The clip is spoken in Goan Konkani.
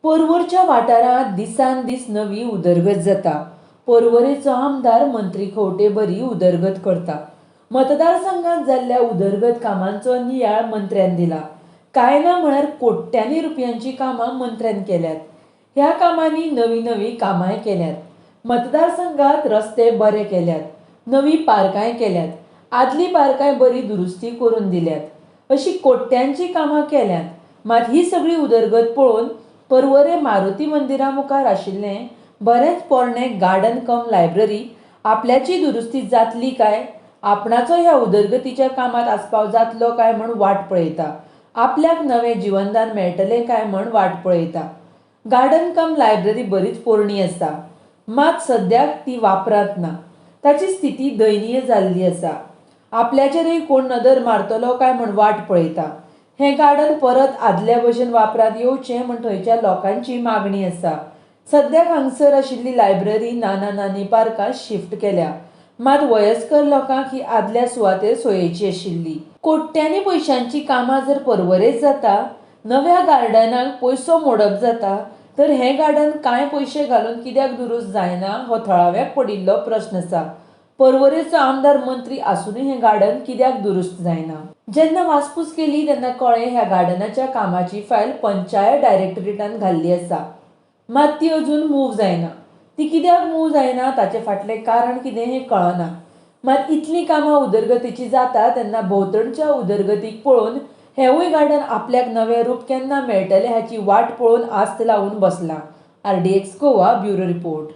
पर्वरच्या वाठारांत दिसान दीस नवी उदरगत जाता. पर्वरेचो आमदार मंत्री खंवटे बरी उदरगत करता. मतदारसंघात जाल्ल्या उदरगत कामांचो नियाळ मंत्र्यान दिला. कांय ना म्हळ्यार कोट्यांनी रुपयांची कामां मंत्र्यान केल्यात. ह्या कामांनी नवीं नवीं कामांय केल्यात. मतदारसंघात रस्ते बरे केल्यात, नवीं पार्कांय केल्यात, आदलीं पार्कांय बरी दुरुस्ती करून दिल्यात. अशी कोट्यांची कामां केल्यात. मात ही सगळी उदरगत पळोवन पर्वरे मारुती मंदिरा मुखार आशिल्लें बरेंच पोरणें गार्डन कम लायब्ररी आपल्याची दुरुस्ती जातली काय, आपणाचो ह्या उदरगतीच्या कामांत आस्पाव जातलो काय म्हूण वाट पळयता. आपल्याक नवें जिवनदान मेळटलें काय म्हूण वाट पळयता. गार्डन कम लायब्ररी बरीच पोरणी आसा, मात सद्याक ती वापरांत ना. ताची स्थिती दयनीय जाल्ली आसा. आपल्याचेरूय कोण नदर मारतलो काय म्हूण वाट पळयता. हें गार्डन परत आदल्या भशेन वापरांत येवचें म्हूण थंयच्या लोकांची मागणी आसा. सद्याक हांगसर आशिल्ली लायब्ररी नाना नानी पार्कांत शिफ्ट केल्या. मात वयस्कर लोकांक ही आदल्या सुवातेर सोयेची आशिल्ली. कोट्यांनी पयशांची कामां जर पर्वरेच जाता, नव्या गार्डनाक पयसो मोडप जाता, तर हें गार्डन कांय पयशे घालून कित्याक दुरुस्त जायना हो थळाव्याक पडिल्लो प्रस्न आसा. पर्वरेचो आमदार मंत्री आसुनूय हें गार्डन कित्याक दुरुस्त जायना? जेन्ना वासपूस केली तेन्ना कळ्ळें ह्या गार्डनाच्या कामाची फायल पंचायत डायरेक्टरेटान घाल्ली आसा, मात ती अजून मूव जायना. ती कित्याक मूव जायना ताचे फाटलें कारण कितें हें कळना. मात इतलीं कामां उदरगतीची जाता तेन्ना भोंवतणच्या उदरगतीक पळोवन हेंवूय गार्डन आपल्याक नवें रूप केन्ना मेळटलें हाची वाट पळोवन आस्त लावन बसलां. RDX Goa bureau report.